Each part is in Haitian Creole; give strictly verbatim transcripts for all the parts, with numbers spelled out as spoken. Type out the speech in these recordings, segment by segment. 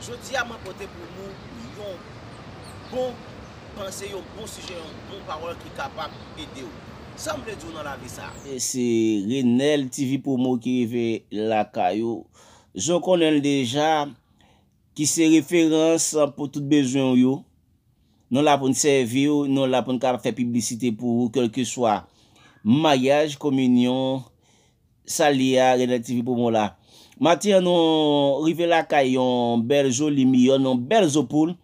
Jodi a mwen pote pou nou yon bon panse, yon bon sijè, yon bon pawòl ki kapab ede w. Sa m vle di w nan lavi sa a. E se Renel T V Promo ki rive lakay ou. Jan w konnen l deja, ki se referans pou tout bezwen w yo. Nou la pou n sèvi w, nou la pou n kapab fè piblisite pou ou, kèlkeswa maryaj, kominyon, sa l ye a, Renel T V Promo la. Maten an, nou rive lakay yon bèl joli miyòn, yon bèl zo poul.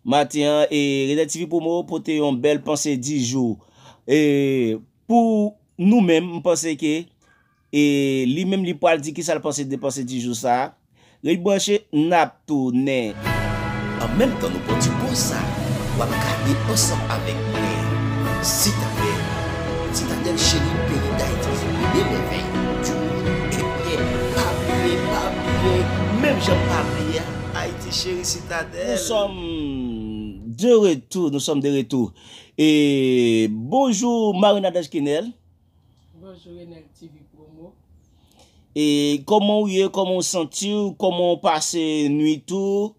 Maten an, e Renel T V Promo pote yon bèl panse di jou. E pou nou menm, m panse ke E li menm li pral di kisa l panse de panse di jou sa a. Ret branche, n ap tounen. An menm tan nou pran ti pòz sa, w ap gade ansanm avèk mwen Sitadèl, Sitadèl cheri, peyi Dayiti, le merveille du monde. Ebyen, pa bliye, pa bliye, menm jan pa bliye Ayiti cheri Sitadèl. Nous sommes de retour, nous sommes de retour. E bonjou Marie Nadège Kenel. Bonjou Renel T V Promo. E kòman w ye, kòman w santi w, kòman w pase nwit ou?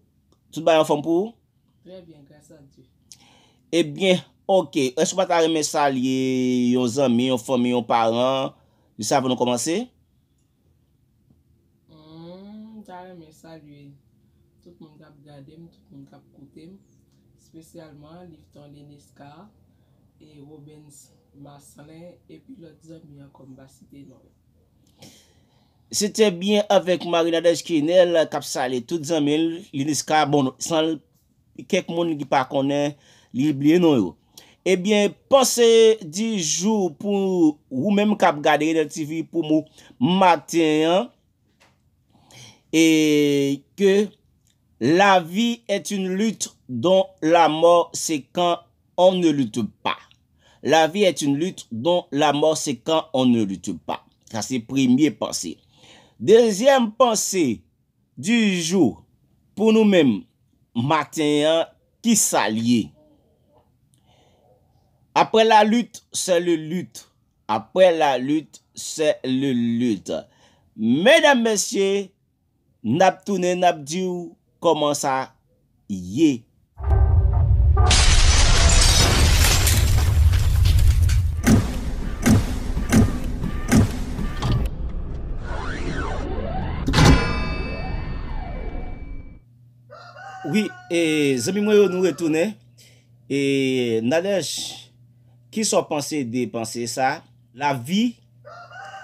Tout bagay anfòm pou ou? Très bien, grâce à Dieu. Ebyen, oke. Èske w pa ta renmen salye yon zanmi, yon fanmi, yon paran, jis avan nou kòmanse? Hmm, m ta renmen salye tout moun k ap gade m, tout moun k ap koute m, espesyalman Lifton Lenescar e Robens Marcelin, epi lòt zanmi ankò m pa site non yo. Se te byen avèk Marie Nadège Kenel k ap salye tout zanmi l, Lenescar, bon, san l kèk moun ki pa konnen, li bliye non yo. Ebyen, panse di jou pou ou menm k ap gade Renel T V Promo maten an, e ke la vie est une lutte dont la mort c'est quand on ne lutte pas. La vie est une lutte dont la mort c'est quand on ne lutte pas. Sa se premye panse. Dezyèm panse, di jou pou nou menm maten an, kisa l ye? Après la lutte, c'est le lutte. Après la lutte, c'est le lutte. Medam, mesye, n ap tounen, n ap di w kòman sa ye. Wi, e, zanmi mwen yo, nou retounen. E, Nadège, kisa w panse de panse sa? La vie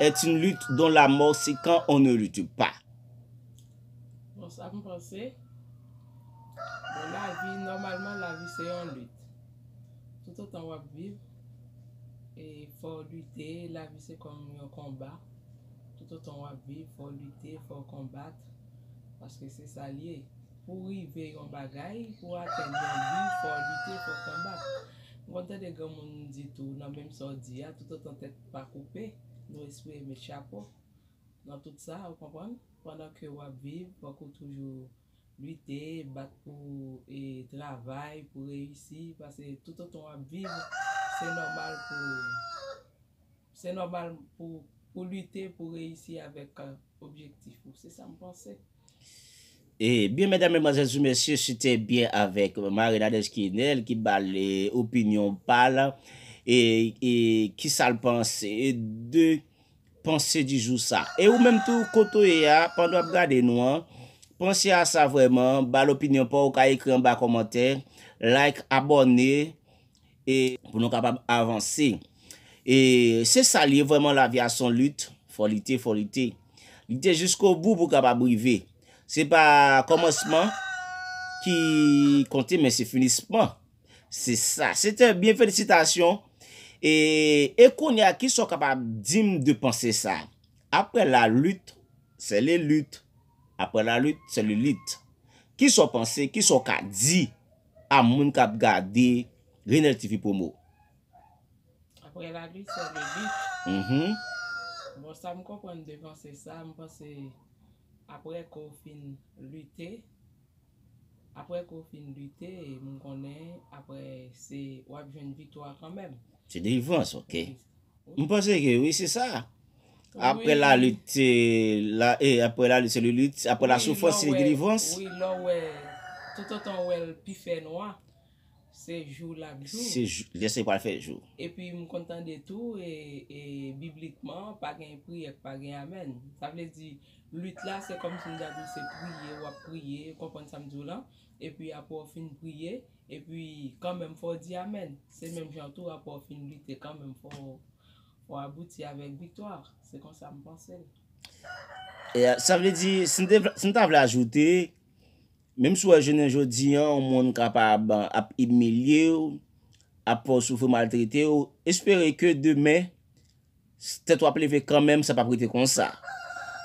est une lutte dont la mort c'est quand on ne lutte pas. Bon, sa m panse. Bon, lavi, nòmalman, lavi se yon lit. Toutotan w ap viv, e fò w lite, lavi se kòm yon konba. Toutotan w ap viv, fò w lite, fò w konbat, paske se sa l ye. Pou w rive yon bagay, pou w atenn yon bi, fò w lite, fò w konbat. M konn tande granmoun di tou, nan menm sa w di a, toutotan tèt pa koupe, nou espere met chapo. Nan tout sa, ou konprann? Pandan ke w ap viv, fòk ou toujou lite, bat pou, e, travay, pou reyisi, paske toutotan w ap viv, se nòmal pou, se nòmal pou, pou lite, pou reyisi avèk, e, objektif ou. Se sa m panse. Ebyen, medam, medmwazèl, mesye, se te byen avèk Marie Nadège Kenel ki ba l, e, opinyon pa l, e, e kisa l panse de panse di jou sa. E ou menm tou, kote w ye a, pandan w ap gade nou an, panse a sa vrèman, ba l opinyon pa w, ou ka ekri anba kòmantè, like, abòne, e pou nou kapab avanse. E se sa l ye vrèman, lavi a se yon lit, fò lite, fò lite. Lite jiskobou pou w kapab rive. Se pa kòmansman ki konte, men se finisman. Se sa. Se te byen, felisitasyon. E, e kounye a, kisa w kapab di m de panse sa? Après la lutte, c'est le lutte. Après la lutte, c'est le lutte. Kisa w panse, kisa w ka di a moun k ap gade Renel T V Promo? Après la lutte, c'est le lutte. Mhm. Bon, sa m konprann de panse sa, m panse apre ke w fin lite, apre ke w fin lite, m konnen apre se w ap jwenn viktwa kanmenm. Se delivrans, oke. Wi. M panse ke wi, se sa. Apre la lit, se la, e apre la lit, se le lit, apre la soufrans, se delivrans. Wi, lè w wè, toutotan w wè l pi fè nwa, se jou l ap jou. Se jou, lè se pral fè jou. Epi m konn tande tou, e, e biblikman, pa gen priyè k pa gen amèn. Sa vle di, lit la, se kòmsi m ta di w se priye, w ap priye, w konprann sa m di w lan, epi apre w fin priye, epi kanmenm fò w di amèn. Se menm jan tou, apre w fin lite, kanmenm fò w fò w abouti avèk viktwa. Se konsa m panse l. E, sa vle di, si n te, si n ta vle ajoute, menm si w wè jounen jodi an, yon moun kapab ap imilye w, ap fè w soufri, maltrete w, espere ke demen, tèt w ap leve kanmenm, sa p ap rete konsa.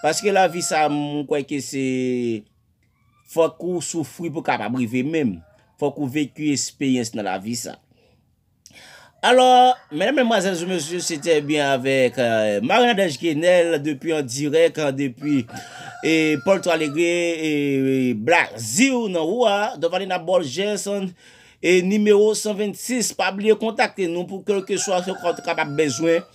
Paske lavi sa, m kwè ke se, fòk ou soufri pou w kapab rive menm. Fòk ou veki esperyans nan lavi sa. Alò, medam, madmwazèl, mesye, se te byen avèk, euh, Marie Nadège Kenel, depi an dirèk, an, depi, e, Porto Alegre, e, Brasil, nan rua, Dovalina Borges, an, e, nimewo san vennsis. Pa bliye kontakte nou pou kèlkeswa sa w kapab bezwen.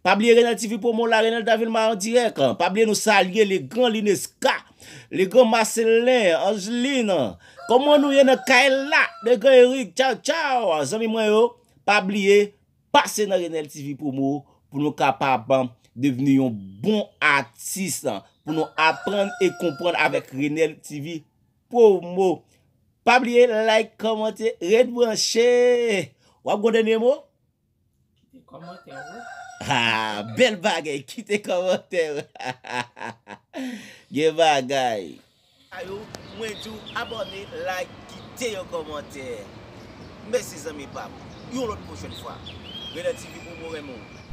Pa bliye Renel T V Promo la, Renel Davilma an dirèk. Pa bliye nou salye le gran Lineska, le gran Marcelin, Angeline. Kòman nou ye nan kay la? Le gran Eric, tchaw, tchaw. Zanmi mwen yo, pa bliye, pase nan Renel T V Promo pou nou kapab devni yon bon atis, pou nou aprann e konprann avèk Renel T V Promo. Pa bliye like, kòmante, ret branche. W ap gon dènye mo? Kite kòmantè w. Ah, bèl bagay, kite kòmantè w. Gen bagay. Ayo, mwen di w abòne, like, kite yon kòmantè. Mèsi zanmi pa m. Yon lòt pwochèn fwa. Renel T V Promo renmen w.